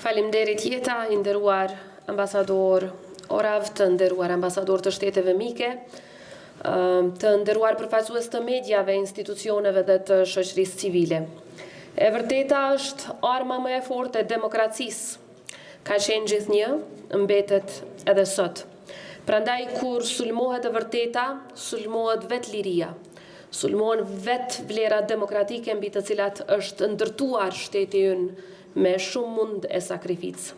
Faleminderit Jeta, i nderuar ambasador Orav, të nderuar ambasador të shteteve mike, të nderuar përfaqësues të mediave, institucioneve dhe të shoqërisë civile. E vërteta është arma më e fortë e demokracisë. Ka qenë gjithnjë, mbetet edhe sot. Prandaj kur sulmohet e vërteta, sulmohet vetë liria. Sulmohen vetë vlerat demokratike mbi të cilat është ndërtuar shteti ynë me shumë mund e sakrificë.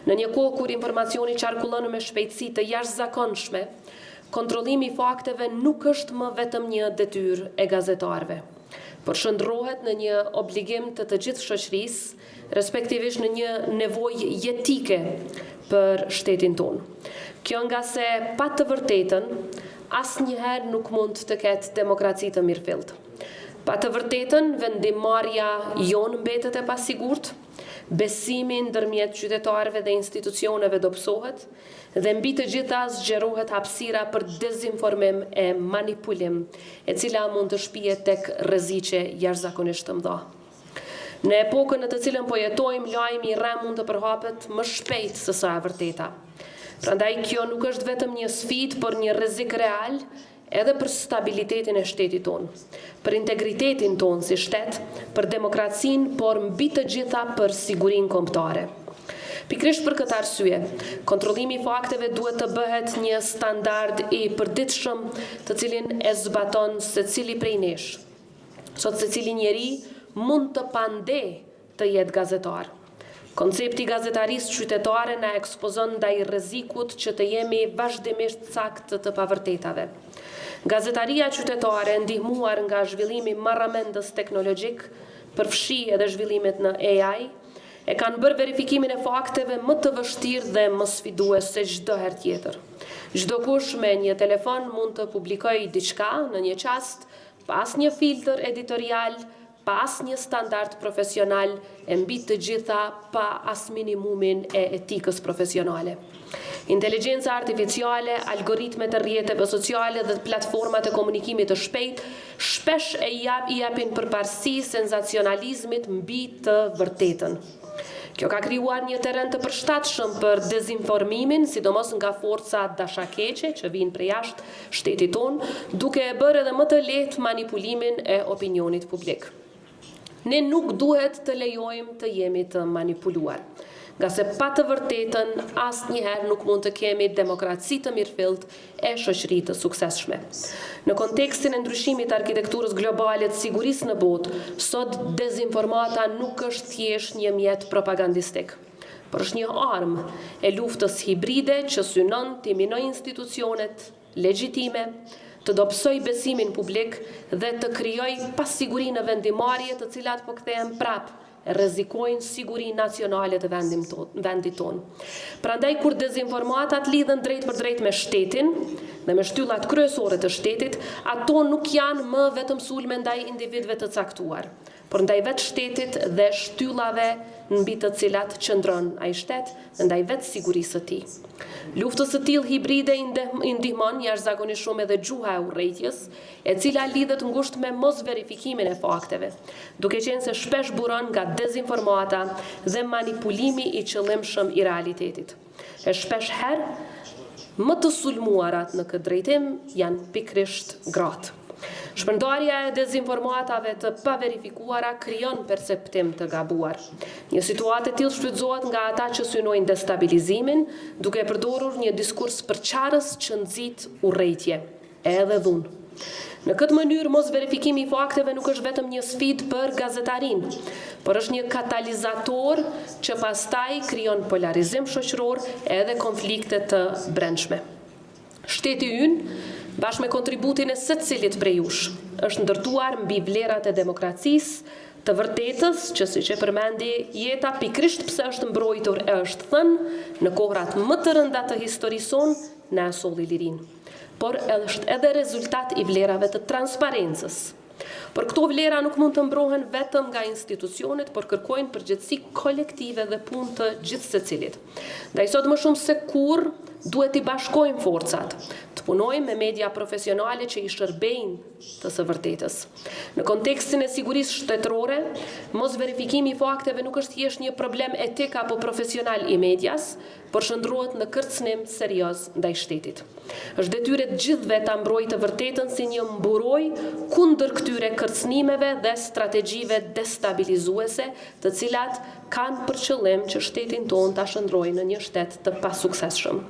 Në një kohë kur informacioni qarkullon me shpejtësi të jashtëzakonshme, kontrollimi i fakteve nuk është më vetëm një detyrë e gazetarëve, por shndërrohet në një obligim të të gjithë shoqërisë, respektivisht në një nevojë jetike për shtetin tonë. Kjo ngase pa të vërtetën, asnjëherë nuk mund të ketë demokraci të mirëfilltë. Pa të vërtetën, vendimmarrja jonë mbetet e pasigurt, besimi ndërmjet qytetarëve dhe institucioneve dobësohet dhe mbi të gjitha zgjerohet hapësira për dezinformim e manipulim, e cila mund të shpie tek rreziqe jashtëzakonisht të mëdha. Në epokën në të cilën po jetojmë, lajmi i rremë mund të përhapet më shpejt se sa e vërteta. Prandaj kjo nuk është vetëm një sfidë, por një rrezik real edhe për stabilitetin e shtetit tonë, për integritetin tonë si shtet, për demokracinë, por mbi të gjitha për sigurinë kombëtare. Pikërisht për këtë arsye, kontrollimi i fakteve duhet të bëhet një standard i përditshëm, të cilin e zbaton secili prej nesh. Sot secili njeri mund të pandeh të jetë gazetar. Koncepti i gazetarisë qytetare na ekspozon ndaj rrezikut që të jemi vazhdimisht cak të të pavërtetave. Gazetaria qytetare, e ndihmuar nga zhvillimi marramendës teknologjik, përfshi edhe zhvillimet në AI, e kanë bërë verifikimin e fakteve më të vështirë dhe më sfidues se çdo herë tjetër. Çdokush me një telefon mund të publikojë diçka në një çast, pa asnjë filtër editorial, pa asnjë standard profesional e mbi të gjitha pa as minimumin e etikës profesionale. Inteligjenca artificiale, algoritmet e rrjeteve sociale dhe platformat e komunikimit të shpejtë shpesh e i japin përparësi senzacionalizmit mbi të vërtetën. Kjo ka krijuar një terren të përshtatshëm për dezinformimin, sidomos nga forca dashakeqe që vijnë prej jashtë shtetit tonë, duke e bërë edhe më të lehtë manipulimin e opinionit publik. Ne nuk duhet të lejojmë të jemi të manipuluar, ngase pa të vërtetën asnjëherë nuk mund të kemi demokraci të mirëfilltë e shoqëri të suksesshme. Në kontekstin e ndryshimit të arkitekturës globale të sigurisë në botë, sot dezinformata nuk është thjesht një mjet propagandistik, por është një armë e luftës hibride që synon t'i minojë institucionet legjitime, të dobësojë besimin publik dhe të krijojë pasiguri në vendimmarrje të cilat po kthehen prapë rrezikojnë sigurinë nacionale të vendit tonë. Prandaj kur dezinformatat lidhen drejtpërdrejt me shtetin dhe me shtyllat kryesore të shtetit, ato nuk janë më vetëm sulme ndaj individëve të caktuar, por ndaj vetë shtetit dhe shtyllave mbi të cilat qëndron ai shtet dhe ndaj vetë sigurisë së tij. Luftës së tillë hibride i ndihmon jashtëzakonisht shumë edhe gjuha e urrejtjes, e cila lidhet ngushtë me mosverifikimin e fakteve, duke qenë se shpesh buron nga dezinformata dhe manipulimi i qëllimshëm i realitetit. E shpesh herë, më të sulmuarat në këtë drejtim janë pikërisht gratë. Shpërndarja e dezinformatave të paverifikuara krijon perceptim të gabuar. Një situatë e tillë shfrytëzohet nga ata që synojnë destabilizimin, duke përdorur një diskurs përçarës që nxit urrejtje. Edhe dhunë. Në këtë mënyrë, mosverifikimi i fakteve nuk është vetëm një sfidë për gazetarinë, por është një katalizator që pastaj krijon polarizim shoqëror edhe konflikte të brendshme. Shteti ynë, bashkë me kontributin e secilit prej jush, është ndërtuar mbi vlerat e demokracisë, të vërtetës, që siç e përmendi Jeta, pikërisht pse është mbrojtur e është thënë, në kohërat më të rënda të historisë sonë, na e solli lirinë. Por është edhe rezultat i vlerave të transparencës. Por këto vlera nuk mund të mbrohen vetëm nga institucionet, por kërkojnë përgjegjësi kolektive dhe punë të gjithsecilit. Ndaj sot më shumë se kurrë, duhet t'i bashkojmë forcat, të punojmë me media profesionale që i shërbejnë të së vërtetës. Në kontekstin e sigurisë shtetërore, mosverifikimi i fakteve nuk është thjesht një problem etik apo profesional i medias, por shndërrohet në kërcënim serioz ndaj shtetit. Është detyrë e të gjithëve ta mbrojë të vërtetën si një mburojë kundër këtyre kërcënimeve dhe strategjive destabilizuese, të cilat kanë për qëllim që shtetin tonë ta shndërrojnë në një shtet të pasuksesshëm.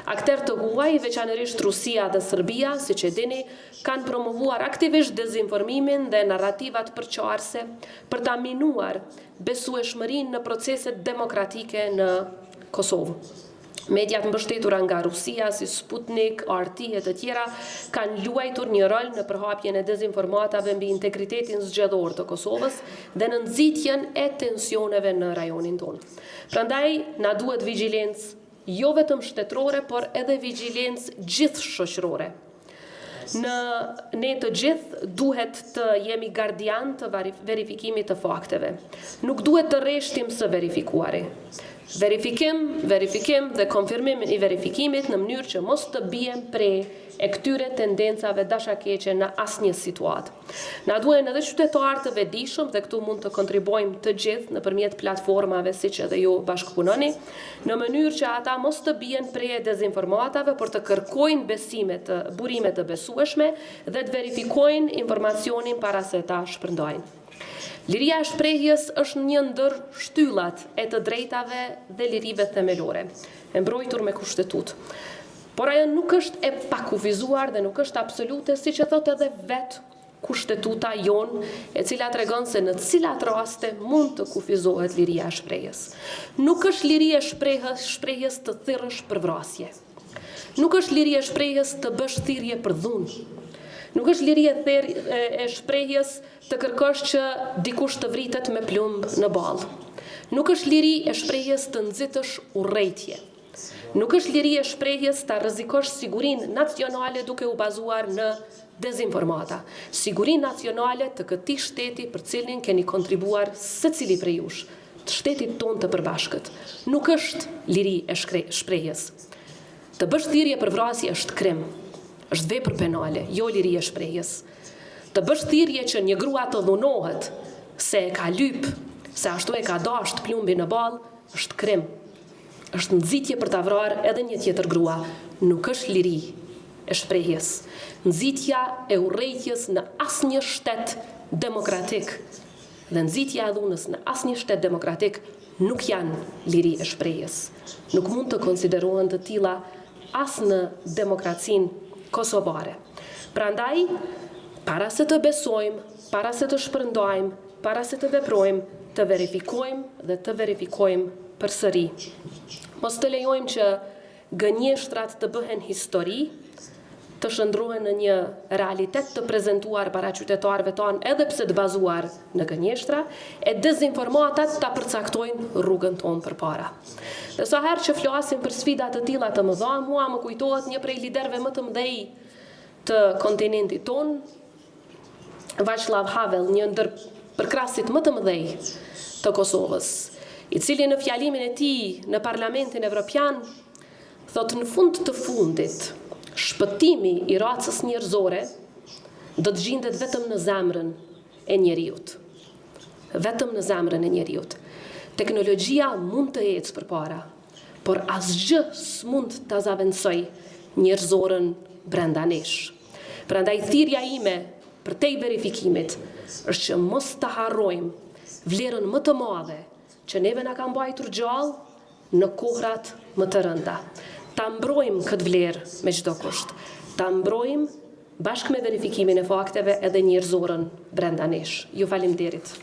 Akterë të huaj, veçanërisht Rusia dhe Serbia, siç e dini, kanë promovuar aktivisht dezinformimin dhe narrativat përçarëse për ta minuar besueshmërinë në proceset demokratike në Kosovë. Mediat mbështetura nga Rusia, si Sputnik, RT e të tjera, kanë luajtur një rol në përhapjen e dezinformatave mbi integritetin zgjedhor të Kosovës dhe në nxitjen e tensioneve në rajonin tonë. Prandaj, na duhet vigjilencë jo vetëm shtetërore, por edhe vigjilencë gjithëshoqërore. Në ne të gjithë duhet të jemi gardianë të verifikimit të fakteve. Nuk duhet të reshtim së verifikuari. Verifikim, verifikim dhe konfirmim i verifikimit në mënyrë që mos të biem pre e këtyre tendencave dashakeqe në asnjë situatë. Na duhen edhe qytetarë të vetëdijshëm dhe këtu mund të kontribuojmë të gjithë nëpërmjet platformave siç edhe ju bashkëpunoni, në mënyrë që ata mos të bien pre e dezinformatave, por të kërkojnë besime të burime të besueshme dhe të verifikojnë informacionin para se ta shpërndajnë. Liria e shprehjes është një ndër shtyllat e të drejtave dhe lirive themelore, e mbrojtur me Kushtetutë. Por ajo nuk është e pakufizuar dhe nuk është absolute, siç e thotë edhe vetë Kushtetuta jonë, e cila tregon se në cilat raste mund të kufizohet liria e shprehjes. Nuk është liri e shprehjes të thirrësh për vrasje. Nuk është liri e shprehjes të bësh thirrje për dhunë. Nuk është liri e, ther, e shprehjes të kërkosh që dikush të vritet me plumb në ballë. Nuk është liri e shprehjes të nxitësh urrejtje. Nuk është liri e shprehjes ta rrezikosh sigurinë nacionale duke u bazuar në dezinformata. Sigurinë nacionale të këtij shteti për cilin keni kontribuar secili prej jush, të shtetit tonë të përbashkët. Nuk është liri e shprehjes. Të bësh thirrje për vrasje është krim. Është vepër penale, jo liri e shprehjes. Të bësh thirrje që një grua të dhunohet se e ka lyp, se ashtu e ka dashtë plumbin në ballë, është krim. Është nxitje për ta vrarë edhe një tjetër grua, nuk është liri e shprehjes. Nxitja e urrejtjes në asnjë shtet demokratik dhe nxitja e dhunës në asnjë shtet demokratik nuk janë liri e shprehjes. Nuk mund të konsiderohen të tilla as në demokracinë kosovare. Prandaj, para se të besojmë, para se të shpërndajmë, Para se të veprojmë, të verifikojmë dhe të verifikojmë përsëri. Mos të lejojmë që gënjeshtrat të bëhen histori, të shndërrohen në një realitet të prezentuar para qytetarëve tanë edhe pse të bazuar në gënjeshtra, e dezinformatat ta përcaktojnë rrugën tonë përpara. Dhe sa herë që flasim për sfida të tilla të mëdha, mua më kujtohet një prej liderëve më të mëdhej të kontinentit tonë, Vaclav Havel, një ndër përkrahësit më të mëdhej të Kosovës, i cili në fjalimin e tij në Parlamentin Evropian thotë në fund të fundit, shpëtimi i racës njerëzore do të gjindet vetëm në zemrën e njeriut. Vetëm në zemrën e njeriut. Teknologjia mund të ecë përpara, por asgjë s'mund ta zavendësojë njerëzoren brenda nesh. Prandaj thirrja ime përtej verifikimit është që mos ta harrojmë vlerën më të madhe që neve na ka mbajtur gjallë në kohrat më të rënda. Ta mbrojmë këtë vlerë me çdo kusht. Ta mbrojmë bashkë me verifikimin e fakteve edhe njerëzoren brenda nesh. Ju faleminderit.